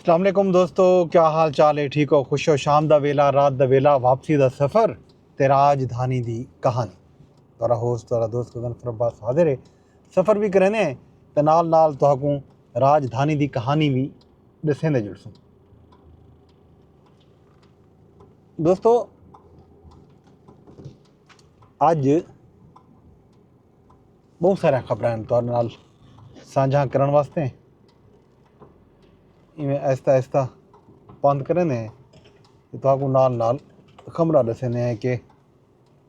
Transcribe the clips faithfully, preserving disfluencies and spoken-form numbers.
السلام علیکم دوستو، کیا حال چال ہے؟ ٹھیک ہو؟ خوش ہو؟ شام دا ویلا، رات دا ویلا، واپسی دا سفر تے راجدھانی دی کہانی۔ تہاݙا ہوسٹ، تہاݙا دوست غزنفر عباس حاضر ہے۔ سفر وی کریندے ہیں تے نال نال تہاکوں راجدھانی دی کہانی وی ݙسیندے جلسوں۔ دوستو، اڄ ٻہوں ساریاں خبراں ہن تہاݙے نال سانجھاں کرݨ واسطے۔ ایویں آہستہ آہستہ پندھ کریندے ہیں تے تہاکوں نال نال خبراں ݙسیندے ہیں کہ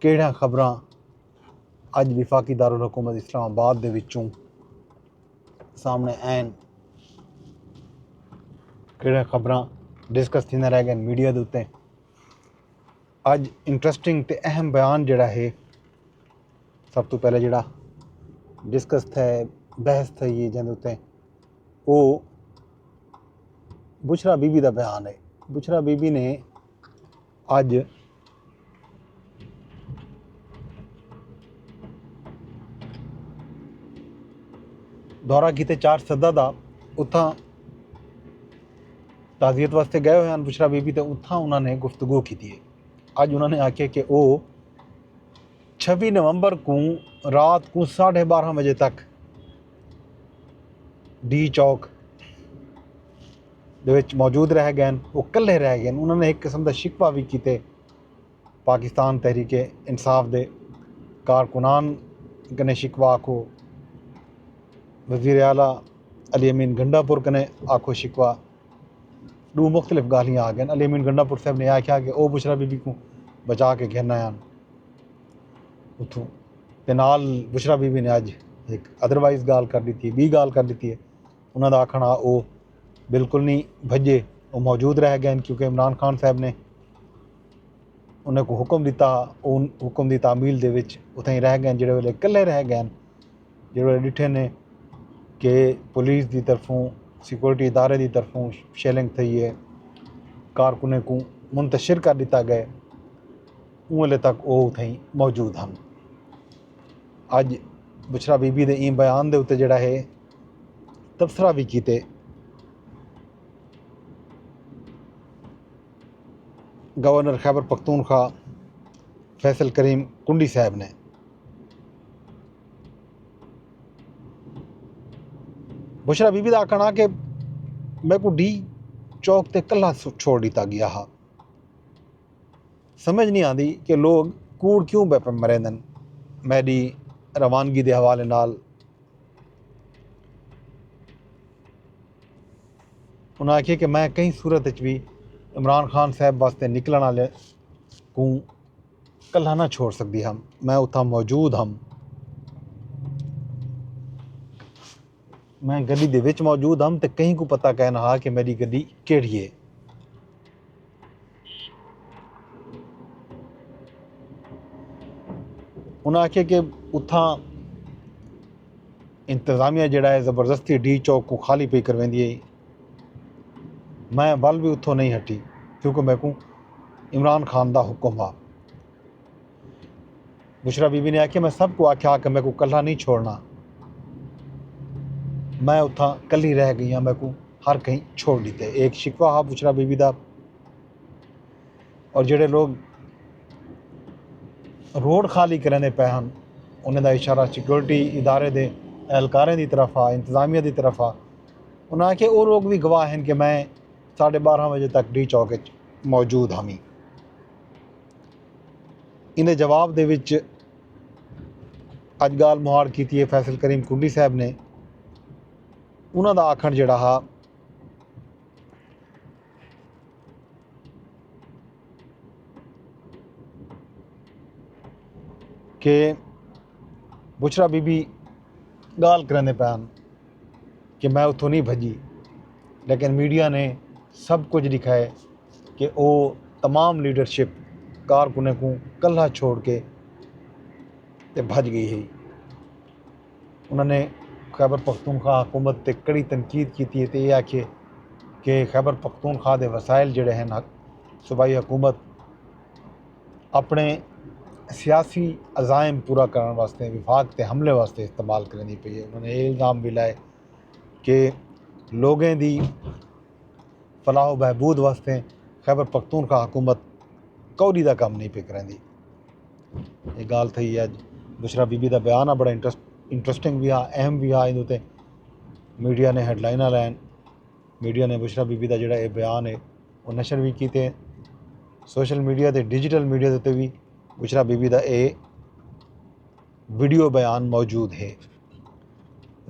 کیڑھیاں خبراں اڄ وفاقی دارالحکومت اسلام آباد دے وچوں سامݨے آئن، کیڑھیاں خبراں ڈسکس تھیندے رہ ڳئے میڈیا دے اتے۔ اڄ انٹرسٹنگ تے اہم بیان جڑا ہے، سب توں پہلے جڑا ڈسکس تھئے، بحث تھئی ہے جیندے اتے، او بشریٰ بی بی دا بیان ہے۔ بشریٰ بی بی نے اڄ دورہ کیتے چار سدہ دا، اتھاں تعزیت واسطے گئے ہوئے ہن بشریٰ بی بی، تے اتھاں انہاں نے گفتگو کیتی ہے۔ اڄ انہاں نے آکھیا کہ او چھوی نومبر کوں رات کوں ساڑھے بارہ وجے تک ڈی چوک دے وچ موجود رہ ڳئے ہن، او کلھے رہ ڳئے ہن۔ انہاں نے ہک قسم دا شکوہ وی کیتے پاکستان تحریک انصاف دے کارکنان کنے، شکوہ آکھو، وزیر اعلیٰ علی امین گنڈا پور کنے آکھو شکوہ، ݙو مختلف ڳالھیں آ ڳئن۔ علی امین گنڈا پور صاحب نے آکھیا کہ او بشریٰ بی بی کوں بچا کے گھن آئے ہن اتھوں، تے نال بشریٰ بی بی نے اڄ ہک ادروائز ڳالھ کر ݙتی ہے، ٻی ڳالھ کر ݙتی ہے۔ انہاں دا آکھݨ ہا او بالکل نہیں بھڄے، او موجود رہ ڳئن، کیونکہ عمران خان صاحب نے انہیں کوں حکم ݙتا، او حکم دی تعمیل دے وچ اتھائیں رہ ڳئن۔ جڑے ویلے کلھے رہ ڳئن، جڑے ویلے ݙٹھے نے کہ پولیس دی طرفوں، سیکورٹی ادارے دی طرفوں شیلنگ تھئی ہے، کارکنیں کوں منتشر کر ݙتا ڳئے، اوں ویلے تک او اتھائیں موجود ہن۔ اڄ بشریٰ بی بی دے ایں بیان دے اتے جڑا ہے تبصرہ وی کیتے گورنر خیبر پختونخوا فیصل کریم کنڈی صاحب نے۔ بشریٰ بی بی دا آکھݨ ہا کہ میکوں ڈی چوک تے کلھا چھوڑ ݙتا ڳیا ہا۔ سمجھ نہیں آندی کہ لوگ کوڑ کیوں پئے پئے مریندن میݙی روانگی دے حوالے نال۔ انہاں آکھیا کہ میں کہیں صورت وچ وی عمران خان صاحب واسطے نکلݨ والے کوں کلھا نہ چھوڑ سڳدی ہم، میں اتھاں موجود ہم۔ میں گݙی دے وچ موجود ہم تے کہیں کوں پتہ کائے نہ ہا کہ میݙی گݙی کیڑھی ہے۔ انہاں آکھیا کہ اتھاں انتظامیہ جڑا ہے زبردستی ڈی چوک کوں خالی پئی کرویندی ہے۔ میں ول وی اتھوں نہیں ہٹی، کیونکہ میکوں عمران خان دا حکم ہا۔ بشریٰ بی بی نے آکھیا، میں سب کوں آکھیا کہ میکوں کلھا نہیں چھوڑنا۔ میں اتھاں کلھی رہ ڳئی ہاں، میکوں ہر کہیں چھوڑ ݙتے۔ ایک شکوہ ہا بشریٰ بی بی دا۔ اور جڑے لوگ روڈ خالی کریندے پئے ہن، انہیں دا اشارہ سیکورٹی ادارے دے اہلکاریں دی طرف ہا، انتظامیہ دی طرف ہا۔ انہاں آکھیا او لوگ وی گواہ ہن کہ میں ساڑھے بارہ وجے تک ڈی چوک وچ موجود ہمی۔ ایندے جواب دے وچ اڄ ڳالھ مہاڑ کیتی ہے فیصل کریم کنڈی صاحب نے۔ انہاں دا آکھݨ جڑا ہا کہ بشریٰ بی بی ڳالھ کریندے پئے ہن کہ میں اتھوں نہیں بھڄی، لیکن میڈیا نے سب کجھ ݙکھائے کہ او تمام لیڈرشپ کارکنیں کوں کلھا چھوڑ کے تے بھڄ ڳئی ہئی۔ انہاں نے خیبر پختونخوا حکومت تے کڑی تنقید کیتی ہے تے اے آکھیے کہ خیبر پختونخوا دے وسائل جڑے ہن، صوبائی حکومت اپݨے سیاسی عزائم پورا کرݨ واسطے وفاق تے حملے واسطے استعمال کریندی پئی ہے۔ انہاں نے اے الزام وی لائے کہ لوگیں دی فلاح و بہبود واسطے خیبر پختونخوا حکومت کولی دا کم نہیں پہ کریندی۔ یہ گال تھئی ہے اج بشرا بی بی دا بیان آ بڑا انٹرسٹنگ بھی ہا، اہم بھی ہا۔ ایندے تے میڈیا نے ہیڈ لائناں لین، میڈیا نے بشرا بی بی دا جڑا یہ بیان ہے وہ نشر بھی کیتے۔ سوشل میڈیا تے ڈیجیٹل میڈیا تے بھی بشرا بی بی دا یہ ویڈیو بیان موجود ہے۔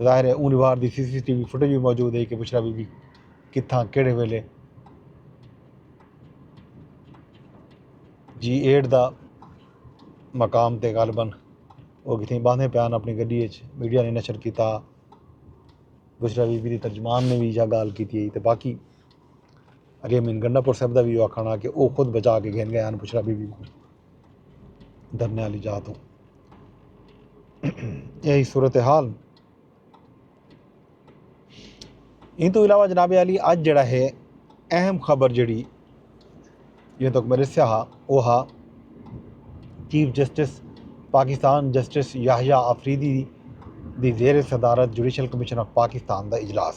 ظاہر ہے اون وار دی سی سی ٹی وی فوٹیج بھی موجود ہے کہ بشرا بی بی کتھاں کیڑے ویلے جی ایٹ دا مقام تے غالباً وہ کتھیں باندھے پیان اپنی گڈی اچ میڈیا نے نشر کیتا۔ بشرا بی بی دی ترجمان نے بھی یہ گال کیتی ہے تے باقی اگے مین گنڈا پور صاحب دا بھی یہ آکھنا کہ وہ خود بچا کے گھن گئے ہیں بشرا بی بی کو دھرنے والی جا تو یہی صورتحال۔ ان تو علاوہ جناب عالی اج جڑا ہے اہم خبر جڑی جن تک میرے سے ہا وہ ہا chief justice Pakistan justice Yahya Afridi دی زیر صدارت جوڈیشل کمیشن آف پاکستان دا اجلاس۔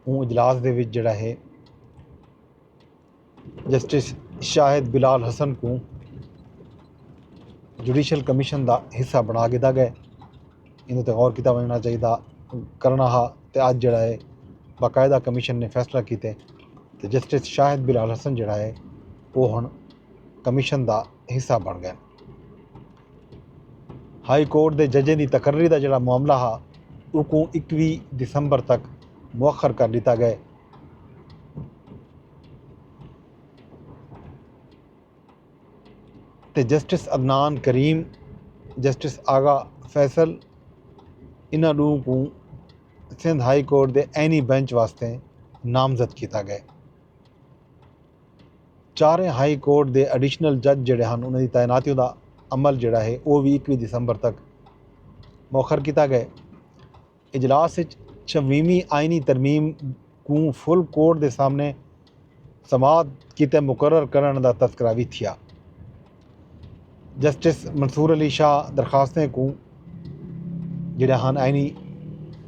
اون اجلاس دے وچ جڑا ہے جسٹس شاہد بلال حسن کوں جوڈیشل کمیشن دا حصہ بنا گھدا گئے۔ ایندے تے غور کیتا ونجنا چاہیدا کرنا ہا تے اج جڑا ہے باقاعدہ کمیشن نے فیصلہ کیتے تے جسٹس شاہد بلال حسن جڑا ہے وہ ہن کمیشن دا حصہ بن گئے۔ ہائی کورٹ دے ججیں دی تقرری دا جڑا معاملہ ہا اوکوں اکوی دسمبر تک مؤخر کر ڈیتا گئے۔ تے جسٹس عدنان کریم، جسٹس آغا فیصل انہاں ݙوں کوں سندھ ہائی کورٹ دے عینی بینچ واسطے نامزد کیتا ڳئے۔ چاریں ہائی کورٹ دے ایڈیشنل جج جڑے ہن انہاں دی تعیناتیوں دا عمل جڑا ہے او وی اکوی دسمبر تک موخر کیتا ڳئے۔ اجلاس اچ چھویہویں آئینی ترمیم کوں فل کورٹ دے سامݨے سماعت کیتے مقرر کرݨ دا تذکرہ وی تھیا۔ جسٹس منصور علی شاہ درخواستیں کوں جڑے ہن آئینی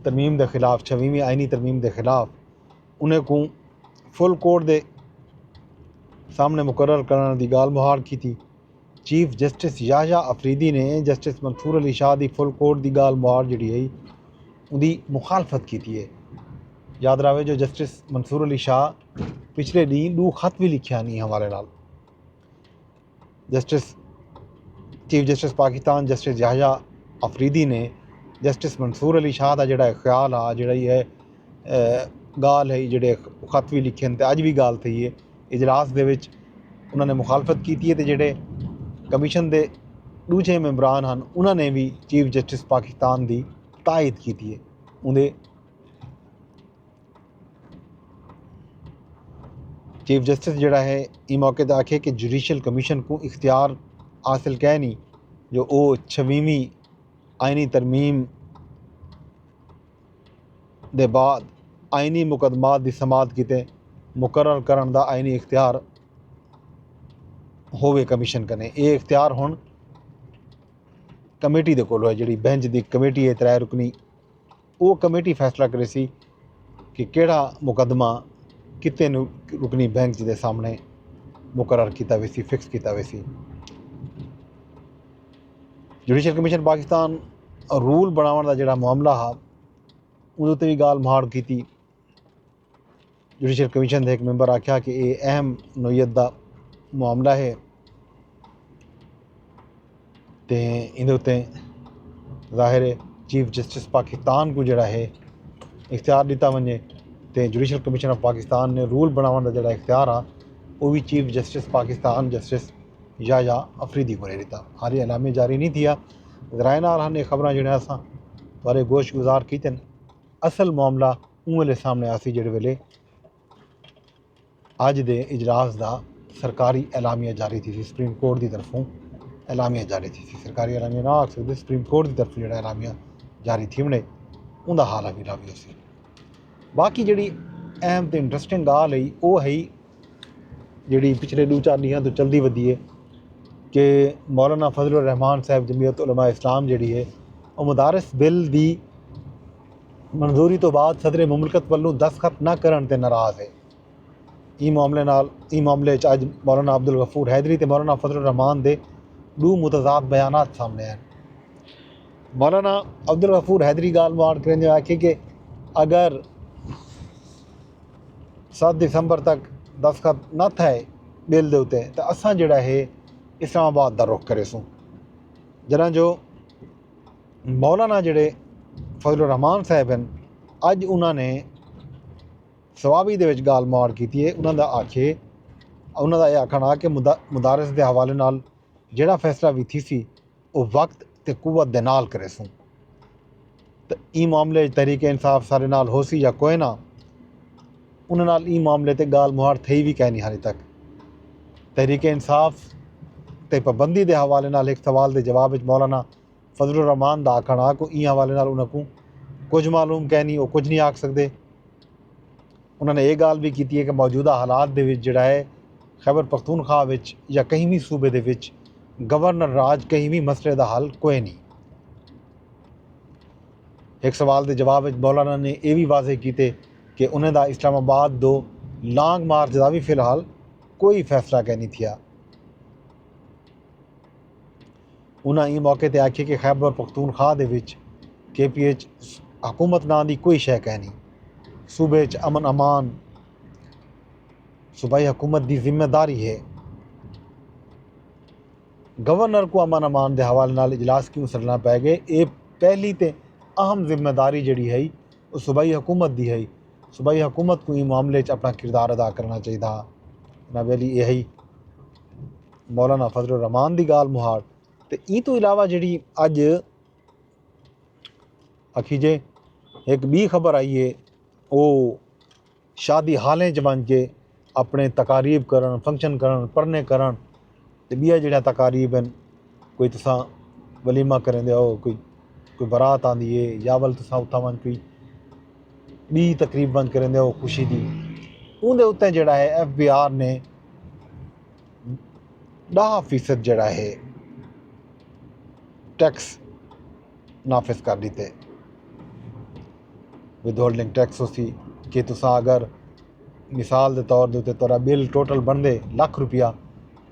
ترمیم دے خلاف چھویہویں آئینی ترمیم دے خلاف انہیں کوں فل کورٹ دے سامݨے مقرر کرݨ دی ڳالھ مہاڑ کیتی۔ چیف جسٹس یاہیا آفریدی نے جسٹس منصور علی شاہ دی فل کورٹ دی ڳالھ مہاڑ جیڑھی ہئی اوندی مخالفت کیتی ہے۔ یاد رہوے جو جسٹس منصور علی شاہ پچھلے ݙینھ ݙو خط وی لکھیا ہن ایں حوالے نال۔ Justice chief justice Pakistan justice Yahya Afridi نے جسٹس منصور علی شاہ دا جڑا خیال ہا جڑا یہ ڳالھ ہے جڑے خط وی لکھے ہن تے اڄ وی ڳالھ تھئی ہے۔ اجلاس دے وچ انہاں نے مخالفت کیتی ہے تے جڑے کمیشن دے ݙوجھے ممبران ہن انہاں نے وی چیف جسٹس پاکستان دی تائید کیتی ہے۔ اوندے چیف جسٹس جڑا ہے ایں موقع تے آکھے کہ جوڈیشل کمیشن کوں اختیار حاصل کائنی جو او چھویہویں آئینی ترمیم دے بعد آئینی مقدمات دی سماعت کیتے مقرر کرݨ دا آئینی اختیار ہووے کمیشن کنے۔ اے اختیار ہݨ کمیٹی دے کولو ہے جڑی بینچ دی کمیٹی ہے ترے رکنی۔ او کمیٹی فیصلہ کریسی کہ کیڑھا مقدمہ کتے رکنی بینچ دے سامݨے مقرر کیتا ویسی، فکس کیتا ویسی۔ جوڈیشل کمیشن پاکستان رول بݨاوݨ دا جڑا معاملہ ہا اوندے تے وی ڳالھ مہاڑ کیتی۔ جوڈیشل کمیشن دے ہک ممبر آکھیا کہ اے اہم نوعیت دا معاملہ ہے تے ایندے اتے ظاہر ہے چیف جسٹس پاکستان کوں جڑا ہے اختیار ݙتا ونڄے تے جوڈیشل کمیشن آف پاکستان نے رول بݨاوݨ دا جڑا اختیار ہا او وی chief justice Pakistan justice Yahya Afridi کوں ݙے ݙتا۔ حالی اعلامیہ جاری نہیں تھیا۔ ذرائع نال ہن اے خبراں جڑے اساں تہاݙے گوش گزار کیتن۔ اصل معاملہ اوں ویلے سامݨے آسی جڑے ویلے اج دے اجلاس دا سرکاری اعلامیہ جاری تھی سی سپریم کورٹ دی طرفوں۔ اعلامیہ جاری تھی سی سرکاری اعلامیہ نہ آکھ سکدے سپریم کورٹ دی طرفوں جڑا اعلامیہ جاری تھی ونے اوندا حال ابھی لاوی ہوسی۔ باقی جڑی اہم تے انٹرسٹنگ ڳالھ ہئی او ہئی جڑی پچھلے ݙو چار ݙینہاں توں چلدی ودی ہے کہ مولانا فضل الرحمان صاحب جمعیت علماء اسلام جڑی ہے او مدارس بل دی منظوری تو بعد صدر مملکت ولوں دستخط نہ کرݨ تے ناراض ہے۔ ایں معاملے نال ایں معاملے اچ اج مولانا عبدالغفور حیدری تے مولانا فضل الرحمان دے ڈو متضاد بیانات سامنے آئے۔ مولانا عبدالغفور حیدری گال مار کریندے آکھے کہ اگر ست دسمبر تک دستخط نہ تھائے بل دے اتے تے اساں جڑا ہے اسلام آباد دا رخ کریسوں۔ جنہاں جو مولانا جڑے فضل الرحمان صاحب ہیں، اج انہاں نے سوابی دے وچ گال مار کیتی ہے۔ انہاں دا آکھے انہاں دا یہ آکھنا کہ مدا- مدارس دے حوالے نال جڑا فیصلہ بھی تھی سی، وہ وقت تے قوت دے نال کریسوں۔ تے ایں معاملے وچ تحریک انصاف سارے نال ہوسی یا کوئے نہ، انہاں نال ایں معاملے تے گال مہاڑ تھئی وی کائنی حالی تک۔ تحریک انصاف تے پابندی دے حوالے نال ہک سوال دے جواب وچ مولانا فضل الرحمان دا آکھݨ ہا کہ ایں حوالے نال انہاں کوں کجھ معلوم کائنی، او کجھ نی آکھ سڳدے۔ انہاں نے اے ڳالھ وی کیتی ہے کہ موجودہ حالات دے وچ جیڑھا ہے خیبر پختونخوا وچ یا کہیں وی صوبے دے وچ گورنر راج کہیں وی مسئلے دا حل کوئے نی۔ ہک سوال دے جواب وچ مولانا نے اے وی واضح کیتے کہ انہیں دا اسلام آباد دو لانگ مارچ دا وی فی الحال کوئی فیصلہ کائنی تھیا۔ انہاں ایں موقع تے آکھیے کہ خیبر پختونخوا دے وچ کے پی ایچ حکومت ناں دی کوئی شے کائنی۔ صوبے اچ امن امان صوبائی حکومت دی ذمہ داری ہے۔ گورنر کوں امن امان دے حوالے نال اجلاس کیوں سڈنا پے گئے؟ اے پہلی تے اہم ذمہ داری جیڑھی ہئی او صوبائی حکومت دی ہئی۔ صوبائی حکومت کوں ایں معاملے اچ اپنا کردار ادا کرنا چاہیدا ہا۔ انہاں ویلی اے ہئی مولانا فضل الرحمان دی گال مہاڑ۔ تے ایں توں علاوہ جیڑھی اج آکھیجے ہک ٻی خبر آئی ہے، او شادی ہالیں چ ونج کے اپنے تقاریب کرن، فنکشن کرن، پرنے کرن، تے ٻیا جیڑھیاں تقاریب ہن، کوئی تساں ولیمہ کریندے ہو، کوئی کوئی برات آندی ہے یا ول تساں اتھاں ونج کوئی ٻی تقریب ونج کریندے ہو خوشی دی، اوندے اتے جیڑھا ہے ایف بی آر نے ݙاہ فیصد جیڑھا ہے ٹیکس نافذ کر ݙتے۔ ودھ ہولڈنگ ٹیکس ہوسی کہ تساں اگر مثال دے طور دے اتے تہاݙا بل ٹوٹل بݨدے لکھ روپیہ،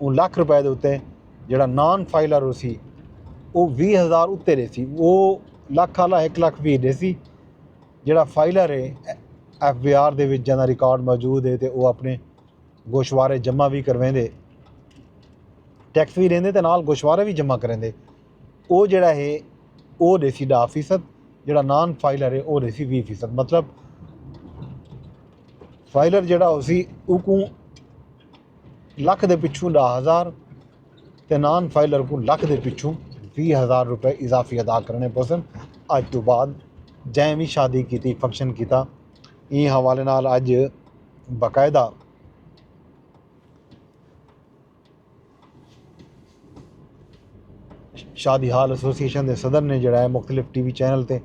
اوں لکھ روپے دے اتے جیڑھا نان فائلر ہوسی او ویہہ ہزار اتے ݙیسی، او لکھ آلا ہک لکھ ویہہ ݙیسی۔ جیڑھا فائلر ہے ایف بی آر دے وچ جیندا ریکارڈ موجود ہے تے او اپݨے گوشوارے جمع وی کرویندے، ٹیکس وی ݙیندے تے نال گوشوارے وی جمع کریندے۔ او جیڑھا ہے او ݙیسی ݙاہ فیصد، جیڑھا نان فائلر ہے او ݙیسی ویہہ فیصد۔ مطلب فائلر جیڑھا ہوسی اوکوں لکھ دے پچھوں ݙاہ ہزار تے نان فائلر کوں لکھ دے پچھوں ویہہ ہزار روپے اضافی ادا کرݨے پوسن۔ اڄ توں بعد جئیں وی شادی کیتی، فنکشن کیتا، ایں حوالے نال اڄ باقاعدہ شادی ہال ایسوسی ایشن دے صدر نے جیڑھا ہے مختلف ٹی وی چینل تے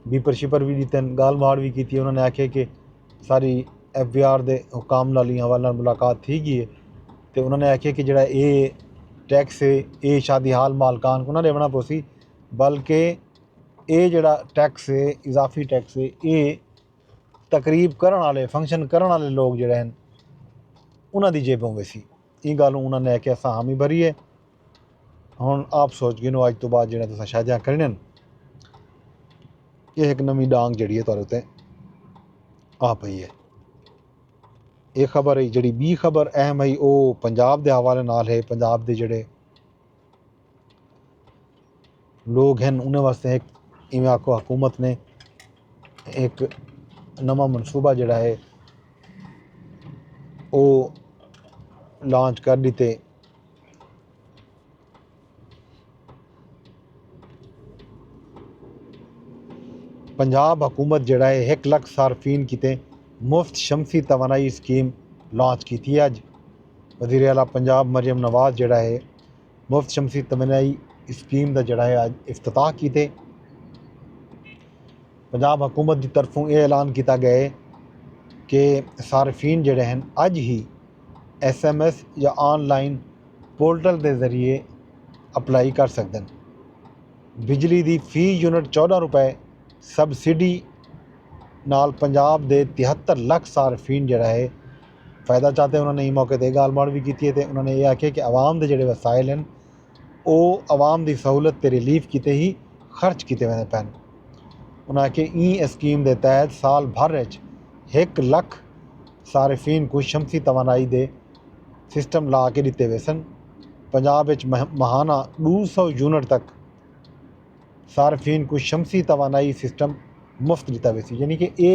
بیپر شیپر وی ݙتن، ڳالھ مہاڑ وی کیتی۔ انہاں نے آکھیا کہ ساری ایف بی آر دے حکام نال ایں حوالے نال ملاقات تھی ڳئی ہے تے انہاں نے آکھیا کہ جیڑھا اے ٹیکس ہے اے شادی ہال مالکان کوں نہ ݙیوݨا پوسی، بلکہ اے جیڑھا ٹیکس ہے، اضافی ٹیکس ہے، اے تقریب کرݨ آلے، فنکشن کرݨ آلے لوک جیڑھے ہن انہاں دی جیبوں ویسی۔ ایں ڳالھوں انہاں نے آکھیا اساں حامی بھری ہے۔ ہݨ آپ سوچ گھنو اڄ توں بعد جیڑھیاں تساں شادیاں کرݨیاں ہن، اے ہک نویں ݙانگ جیڑھی ہے تہاݙے اتے آ پئی ہے۔ اے خبر ہئی۔ جیڑھی ٻی خبر اہم ہئی او پنجاب دے حوالے نال ہے۔ پنجاب دے جیڑھے لوگ ہن انہیں واسطے ہک ایویں آکھو حکومت نے ہک نواں منصوبہ جیڑھا ہے او لانچ کر ݙتے۔ پنجاب حکومت جیڑھا ہے ہک لکھ صارفین کیتے مفت شمسی توانائی اسکیم لانچ کیتی ہے۔ اڄ وزیر اعلیٰ پنجاب مریم نواز جیڑھا ہے مفت شمسی توانائی اسکیم دا جیڑھا ہے اڄ افتتاح کیتے۔ پنجاب حکومت دی طرفوں اے اعلان کیتا ڳئے کہ صارفین جیڑھے ہن اڄ ہی ایس ایم ایس یا آن لائن پورٹل دے ذریعے اپلائی کر سڳدن۔ بجلی دی فی یونٹ چوݙاں روپے سبسڈی نال پنجاب دے تہتر لکھ صارفین جیڑھا ہے فائدہ چاتے انہوں نے ایں موقع تے ڳالھ ماݨ وی کیتی ہے تے انہوں نے اے آکھیا کہ عوام دے جیڑھے وسائل ہن او عوام دی سہولت تے ریلیف کیتے ہی خرچ کیتے ویندے پئن۔ انہاں آکھیا ایں اسکیم دے تحت سال بھر اچ ہک لکھ صارفین کوں شمسی توانائی دے سسٹم لا کے ݙتے ویسن۔ پنجاب اچ ماہانہ ݙو سو یونٹ تک صارفین کوں شمسی توانائی سسٹم مفت ݙتا ویسی، یعنی کہ اے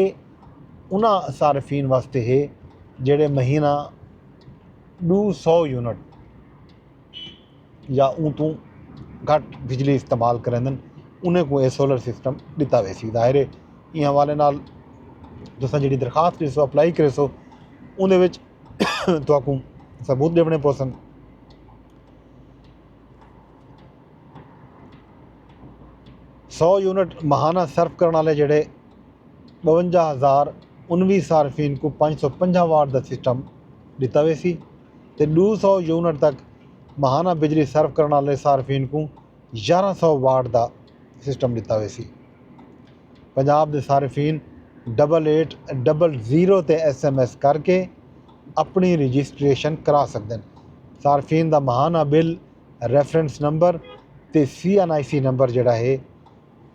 انہاں صارفین واسطے ہے جیڑھے مہینہ ݙو سو یونٹ یا اوں توں گھٹ بجلی استعمال کریندن، انہیں کوں اے سولر سسٹم ݙتا ویسی۔ ظاہر ہے ایں حوالے نال تساں جیڑھی درخواست ݙیسو، اپلائی کریسو، اوندے وچ تہاکوں ثبوت ݙیوݨے پوسن۔ سو یونٹ ماہانہ صرف کرݨ والے جیڑھے ٻاونجاہ ہزار انوی صارفین کوں پنج سو پنجاہ واٹ دا سسٹم ݙتا ویسی تے ݙو سو یونٹ تک ماہانہ بجلی صرف کرݨ والے صارفین کوں یارہاں سو واٹ دا سسٹم ݙتا ویسی۔ پنجاب دے صارفین ڈبل ایٹ ڈبل زیرو تے ایس ایم ایس کر کے اپݨی رجسٹریشن کرا سڳدن۔ صارفین دا ماہانہ بل، ریفرنس نمبر تے سی این آئی سی نمبر جیڑھا ہے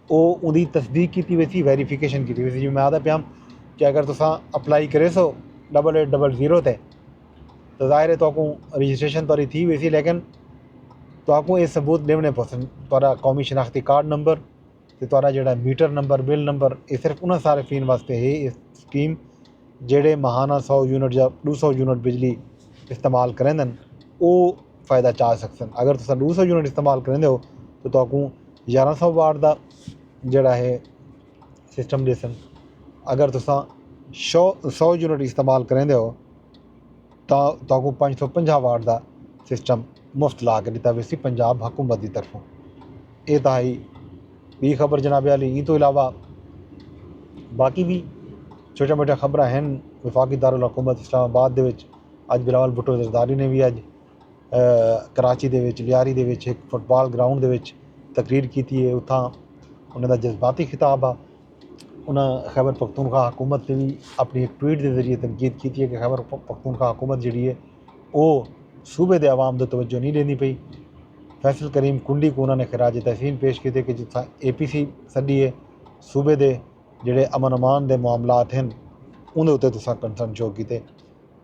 او اوندی تصدیق کیتی ویسی، ویریفیکیشن کیتی ویسی۔ جیویں میں آہدا پیام کہ اگر تساں اپلائی کریسو ڈبل ایٹ ڈبل زیرو تے، تو ظاہر ہے تہاکوں رجسٹریشن تہاݙی تھی ویسی، لیکن تہاکوں اے ثبوت ݙیوݨے پوسن، تہاݙا قومی شناختی کارڈ نمبر تے تہاݙا جیڑھا میٹر نمبر، بل نمبر، اے صرف انہاں صارفین واسطے ہے اے سکیم جیڑھے ماہانہ سو یونٹ یا ݙو سو یونٹ بجلی استعمال کریندن، او فائدہ چا سڳسن۔ اگر تساں ݙو سو یونٹ استعمال کریندے ہو تو تہاکوں یارہاں سو واٹ دا جیڑھا ہے سسٹم ݙیسن۔ اگر تساں شو سو یونٹ استعمال کریندے ہو تاں تہاکوں پنج سو پنجاہ واٹ دا سسٹم مفت لا کے ݙتا ویسی پنجاب حکومت دی طرفوں۔ اے تاں ہئی ٻی خبر جناب عالی۔ ایں توں علاوہ باقی وی چھوٹیاں موٹیاں خبراں ہن۔ وفاقی دارالحکومت اسلام آباد دے وچ اڄ بلاول بھٹو زرداری نے وی اڄ، اے، کراچی دے وچ، لیاری دے وچ ہک فٹ بال گراؤنڈ دے وچ تقریر کیتی ہے۔ اتھاں انہاں دا جذباتی خطاب ہا۔ انہاں خیبر پختونخوا حکومت تے وی اپݨی ہک ٹویٹ دے ذریعے تنقید کیتی ہے کہ خیبر پ-، پختونخوا حکومت جیڑھی ہے او صوبے دے عوام تے توجہ نہیں ݙیندی پئی۔ فیصل کریم کنڈی کوں انہاں نے خراج تحسین پیش کیتے کہ جتھاں اے پی سی سݙی ہے صوبے دے جیڑھے امن امان دے معاملات ہن اوندے اتے تساں کنسرن شو کیتے۔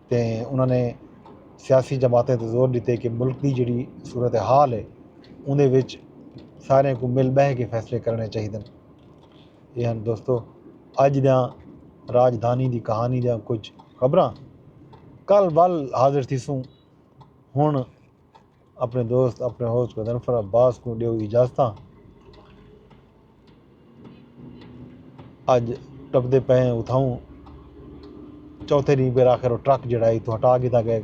تے انہاں نے سیاسی جماعتیں تے زور ݙتے کہ ملک دی جیڑھی صورت حال ہے اوندے وچ ساریں کوں مل ٻہہ کے فیصلے کرݨے چاہیدن۔ اے ہن دوستو اڄ دیاں راجدھانی دی کہانی دیاں کجھ خبراں۔ کل ول حاضر تھیسوں۔ ہݨ اپݨے دوست، اپݨے ہوسٹ غضنفر عباس کوں ݙیو اجازتاں۔ اڄ ٹپدے پئے ہیں اتھاؤں، چوتھے ݙینہہ بالآخر او ٹرک جیڑھا ہے اتھوں ہٹا گھدا ڳئے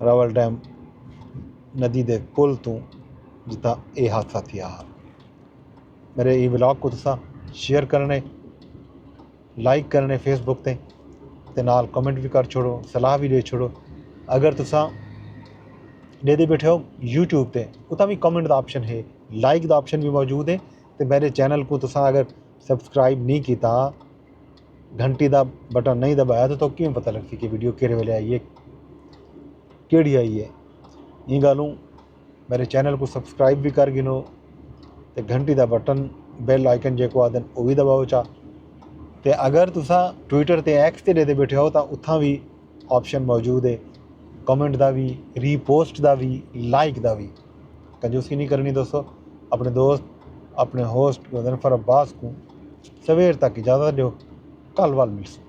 راول ڈیم ندی دے پل توں، جتھاں اے حادثہ تھیا ہا۔ میرے ایں ولاگ کوں تساں شیئر کرݨے، لائک کرݨے فیس بک تے، تے نال کمنٹ وی کر چھوڑو، صلاح وی ݙے چھوڑو۔ اگر تساں ݙیہدے ٻیٹھے ہو یوٹیوب تے، اتھاں وی کمنٹ دا آپشن ہے، لائک دا آپشن وی موجود ہے۔ تے میرے چینل کوں تساں اگر سبسکرائب نہیں کیتا، گھنٹی دا بٹن نہیں دبایا، تو تہاکوں کیویں پتہ لڳسی کہ ویڈیو کیڑھے ویلے آئی ہے، کیڑھی آئی ہے؟ ایں ڳالھوں میرے چینل کوں سبسکرائب وی کر گھنو تے گھنٹی دا بٹن، بیل آئیکن جیکوں آہدن، او وی دباؤ چا۔ تے اگر تساں ٹویٹر تے ایکس تے ݙیہدے ٻیٹھے ہو تاں اتھاں وی آپشن موجود ہے، کمنٹ دا وی، ری پوسٹ دا وی، لائک دا وی۔ کنجوسی نہیں کرݨی دوستو۔ اپݨے دوست، اپݨے ہوسٹ غضنفر عباس کوں سویر تک اجازت ݙیو۔ کل ول ملسوں۔